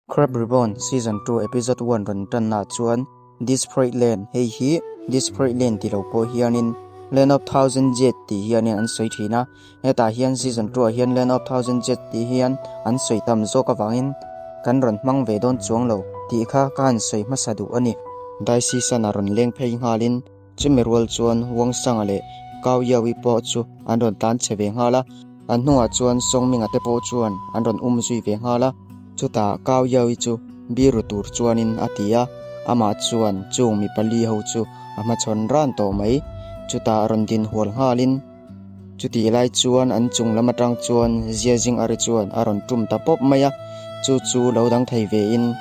Crab Reborn Season 2 Episode 1 rawn tannaah chuan Desperate Land, hei hi Desperate Land ti lo pawh hianin Land of Thousand Jet tih hianin an sawi thin a, hetah hian Season 2 ah hian Land of Thousand Jet tih hian an sawi tam zawk avangin kan rawn hmang ve dawn chuang lo tih kha ka han sawi hmasa duh a ni. Daisy Sun-a rawn leng phei nghalin Chumi rual chuan Wang Sanga leh Kau Yaui pawh chu an rawn tlan chhe ve nghal a, an hnungah chuan Song Minga te pawh chuan an rawn um zui ve nghal a. Chutah Kau Yaui chu biru tur chuanin a ti a, amah chuan chung mi pali ho chu a hmachhawn ran tawh mai. Chutah rawn din hual nghalin chutih lai chuan an chung lam atang chuan Zia Zing Ari chuan a rawn tum ta pawp mai a, chu chu lo dang thei vein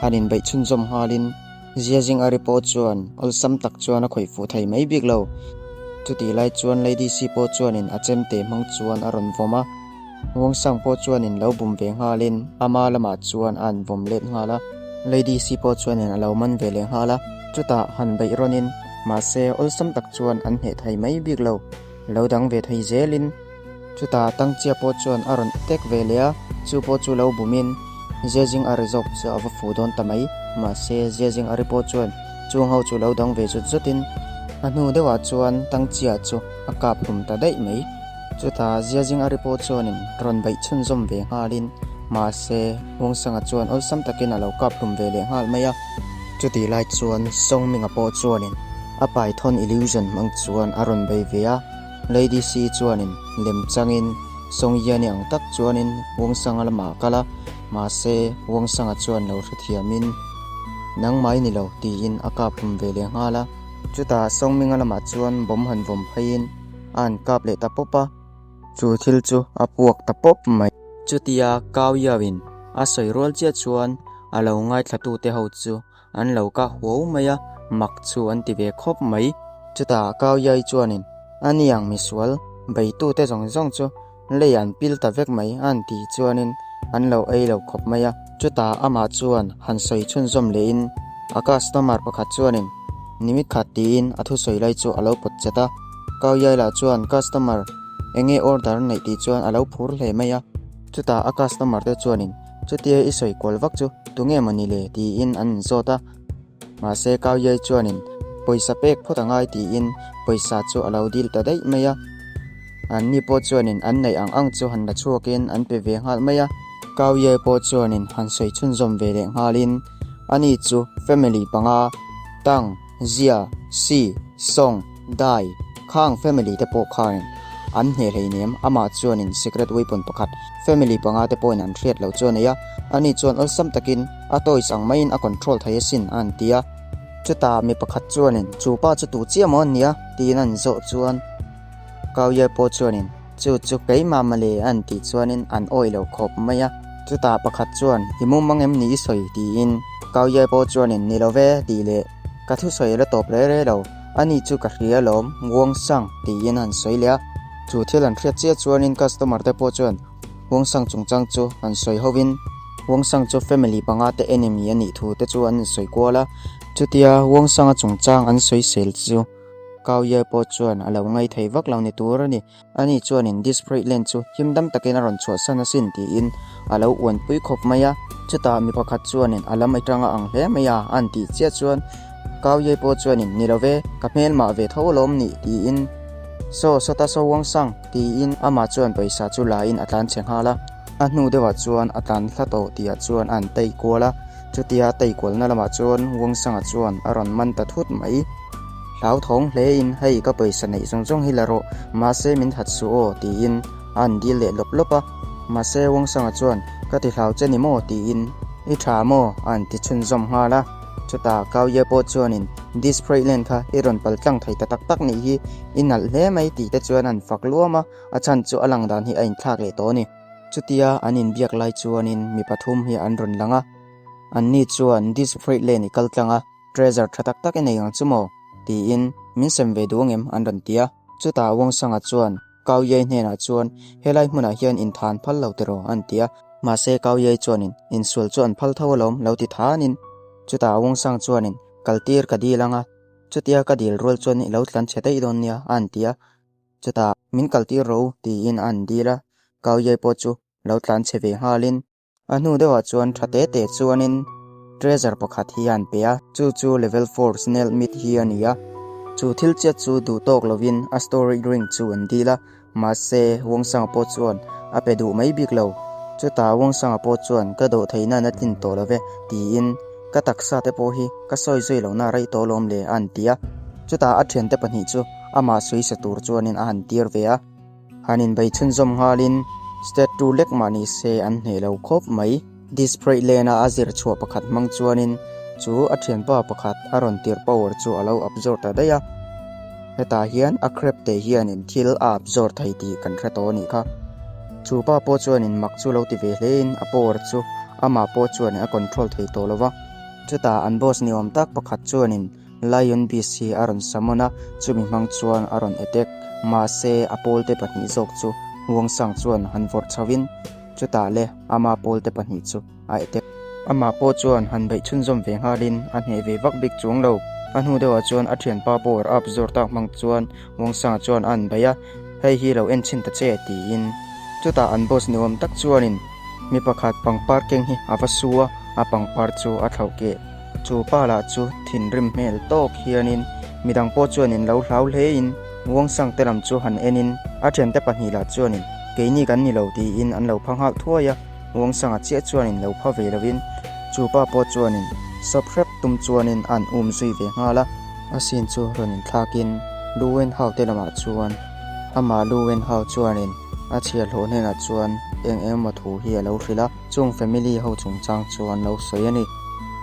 han inbeih chhunzawm nghalin, Ziazing Ari pawh chuan awlsam tak chuan a khawih fuh thei mai bik lo. Chutih lai chuan Lady Si pawh chuanin a chemte hmang chuan a rawn vawm a. Wang Sang pawh chuanin lo bum ve nghalin ama lamah chuan a han vawm let nghal a. Lady Si pawh chuanin a lo man ve leh nghal a. Chutah han beih rawnin mahse awlsam tak chuan an hneh thei mai bik lo. Lo dang ve thei zelin. Chutah Tangchia pawh chuan a rawn tek ve leh a, chu pawh chu lo bumin Ziazing Ari zawk chu a va fuh dawn ta mai. Mahse, Ziazing Ari pawh chuan chung ho chu lo dang ve zut zutin a hnu deuhah chuan Tangchia chu a kap hlum ta daih mai. Chutah Ziazing Ari pawh chuanin rawn beih chhunzawm ve nghalin mahse, Wang Sanga chuan awlsam takin a lo kap hlum ve leh nghal mai a. Chutih lai chuan Song Minga pawh chuanin a Python illusion hmang chuan a rawn bei ve a. Lady Si chuanin lem changin Song Yiani ang tak chuanin Wang Sanga lamah a kal a, mahse Wang Sanga chuan lo hrethiamin Nangmah i ni lo tiin a kap hlum ve leh nghal a. Chutah Song Minga lamah chuan bawm han vawm pheiin a han kap leh ta pawp a, chu thil chu a puak ta pawp mai. Chutia Kau Yao-in a sawi rual chiah chuan a lo ngaithlatute ho chu An lo ka huau mai a, mak chu an ti ve khawp mai. Chutah Kau Yai chuanin, A ni ang misual, beitute zawng zawng chu lei an pil ta vek mai a han tih chuanin an lo ei lo khawp mai a. Chutah amah chuan han sawi chhunzawm lehin a customer pakhat chuanin nimit khat tiin a thusawi lai chu a lo pawt chet a. Kau Yai lah chuan customer enge order neih tih chuan a lo phur hle mai a. Chutah a customer te chuanin Chutia i sawi kual vak chu tunge maw ni le tiin an inzawt a. Mahse Kau Yai chuanin pawisa pek phawt a ngai tiin pawisa chu a lo dil ta daih mai a. Anni pawh chuanin an neih ang ang chu han la chhuakin an pe ve nghal mai a. Kau Yai pawh chuanin han sawi chhunzawm ve leh nghalin ani chu family panga Tang, Zia, Si, Song, Dai, Khang family te pawh khanin an hneh hleinem, amah chuanin secret weapon pakhat family panga te pawhin an hriat loh chu a nei a, ani chuan awlsam takin a toys ang maiin a control thei asin a han ti a. Chutah mi pakhat chuanin chu pa chu tu chiah maw an nia? tiin an zawh chuan Kau Ye pawh chuanin chu chu keimah mawle a han tih chuanin an awih lo khawp mai a. Chutah pakhat chuan i mumang em ni i sawi? tiin Kau Ye pawh chuanin ni lo ve tih leh ka thusawi a la tawp reh reh lo. Ani chu ka hria alawm, Wang Sang tiin han sawi leh a. Chu thil an hriat chiah chuanin customer te pawh chuan Wang Sang chungchang chu han sawi hovin Wang Sang chu family panga te enemy a nih thu te chu an insawi kual a. Chutia Wang Sanga chungchang an sawi sel chu Kau Ye pawh chuan a lo ngaih thei vak lo ni tur a ni. Ani chuanin Disparate Land chu him dam takin a rawn chhuahsan asin tiin a lo uanpui khawp mai a. Chutah mi pakhat chuanin a lam atanga ang hle mai a, an tih chiah chuan Kau Ye pawh chuanin ni lo ve, ka hmelmah ve tho alawm nih tiin Saw sawta saw Wang Sang tiin amah chuan pawisa chu lain a tlan chhe nghal a. A hnu deuhah chuan a tlan hla tawh tihah chuan a han tei kual a. Chutia tei kualna lamah chuan Wang Sanga chuan a rawn man ta thut mai. Hlauthawng hlein, Hei ka pawisa neih zawng zawng hi la rawh, mahse min that suh aw, tiin a han dil leh lawp lawp a. Mahse Wang Sanga chuan, Ka ti hlau che ni maw? tiin, I tha maw? a han ti chhunzawm nghal a. Chutah Kau Ye pawh chuanin, This Freight Lane kha i rawn pal tlang thei ta tak tak nih hi, i nalh hle mai tih te chuan a han fak luam a, a chhan chu a lang dan hi a inthlak leh tawh a ni. Chutia an inbiak lai chuanin mi pathum hi an rawn lang a, anni chuan This Freight Lane i kal tlang a, Treasure tha tak tak i nei ang chu maw? tiin min sem ve duh angem an rawn ti a. Chutah Wang Sanga chuan Kau Yai hnenah chuan helai hmunah hian inthan phal lo tiraw an ti a. Mahse Kau Yai chuanin insual chu an phal tho alawm lo ti thanin. Chutah Wang Sang chuanin kaltir ka dil anga chutia ka dil rual chuan i lo tlan chhe daih dawn nia a han ti a. Chutah min kaltir ro tiin a han dil a. Kau Yai pawh chu lo tlan chhe ve nghalin. A hnu deuhah chuan tha te te chuanin treasure pakhat hi a han pe a, chu chu level four snail meat hi a ni a. Chu thil chiat chu duh tawk lovin a storage ring chu an dil a, mahse Wngsanga pawh chuan a pe duh mai bik lo. Chutah Wngsanga pawh chuan ka dawh theihna na tlin tawh lo ve tiin ka taksa te pawh hi ka sawi zui lohna a raih tawh alawm le a han ti a. Chutah a thiante pahnih chu amah sawi sa tur chuanin a han tir ve a. Han inbei chhunzawm nghalin state two lek mah ni se an hneh lo khawp mai. Disprey lane-a a zir chhuah pakhat hmang chuanin chu a thianpa pakhat a rawn tirh power chu a lo absorb ta daih a. Hetah hian a crab te hianin thil a absorb thei tih kan hre tawh a nih kha. Chu pa pawh chuanin mak chu lo ti ve hlein a power chu amah pawh chuanin a control thei tawh lo va. Chutah an boss ni awm tak pakhat chuanin Lion Beast hi a rawn summon a, chumi hmang chuan a rawn attack. Mahse, a pawlte pahnih zawk chu Huangsang chuan han vawrh chhoin, chutah le ama pawlte pahnih chu a attack. Amah pawh chuan han beih chhunzawm ve nghalin a hneh ve vak bik chuang lo. A hnu deuhah chuan a thianpa power up zawr tak hmang chuan Huangsanga chuan a han beih a, Hei hi lo en chhin ta che, tiin. Chutah an boss ni awm tak chuanin mi pakhat pangpar keng hi a va su a, a pangpar chu a thlauh keh. Chu pa lah chu thinrim hmel tawk hianin midang pawh chuanin lo hlau hlein Muangsang te lam chu han enin a thiante pahnih lah chuanin keini kan ni lo tiin an lo pha nghal thuai a, Muangsanga chiah chuanin lo pha ve lovin chu pa pawh chuanin sawp hrep tum chuanin a an um zui ve nghal a. A sin chu rawn inthlakin Lu Wenhao te lamah chuan amah Lu Wenhao chuanin a chhiarhlawh hnenah chuan eng eng emaw thu hi a lo hrilh a. Chung family ho chungchang chu an lo sawi a ni.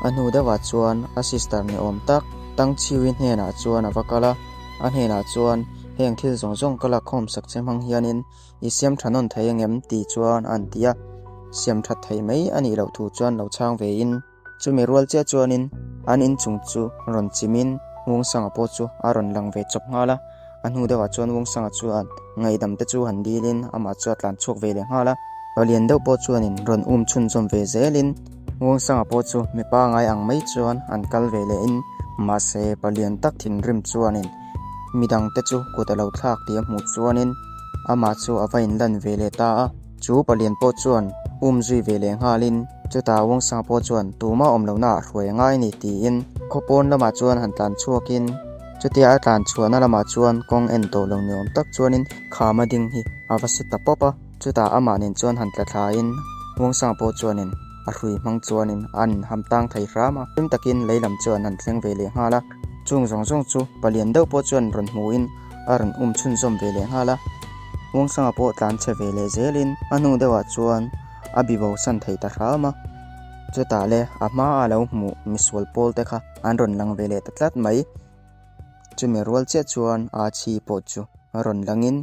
A hnu deuhah chuan a sister ni awm tak Tang Chiui hnenah chuan a va kal a, a hnenah chuan heng thil zawng zawng ka lakkhawm sak che hmang hianin i siam tha nawn thei angem tih chuan a an ti a. Siam that thei mai a nih loh thu chuan lo chhang vein chumi rual chiah chuanin an inchung chu rawn chimin Hmungsanga pawh chu a rawn lang ve chawp nghal a. A hnu deuhah chuan Wungsanga chuan ngaihdam te chu han dilin amah chu a tlan chhuak ve leh nghal a. Palian deuh pawh chuanin rawn um chhunzawm ve zelin Wungsanga pawh chu mi pangai ang mai chuan an kal ve lehin mahse palian tak thinrim chuanin midang te chu kut a lo thlak tih a hmuh chuanin amah chu a va inlan ve leh ta a. Chu palian pawh chuan um zui ve leh nghalin chutah Wungsanga pawh chuan tumah awm lohna ah hruai a ngai a ni tiin khaw pawn lamah chuan han tlan chhuakin Chutia a tlan chhuahna lamah chuan kawng en tawh lo ni awm tak chuanin khama ding hi a va si ta pawp a, chutah amah nen chuan han tla thlain Muangsanga pawh chuanin a hrui hmang chuanin a inham tang thei hram a, hlim takin lei lam chuan an thleng ve leh nghal a, chung zawng zawng chu palian deuh pawh chuan rawn hmuhin a rawn um chhunzawm ve leh nghal a, Muangsanga pawh tlan chhe ve leh zelin a hnu deuhah chuan a bibo san thei ta hram a. Chutah le a hma a lo hmuh misual pawl te kha an rawn lang ve leh ta tlat mai. Chumi rual chiah chuan a chhi pawh chu a rawn langin.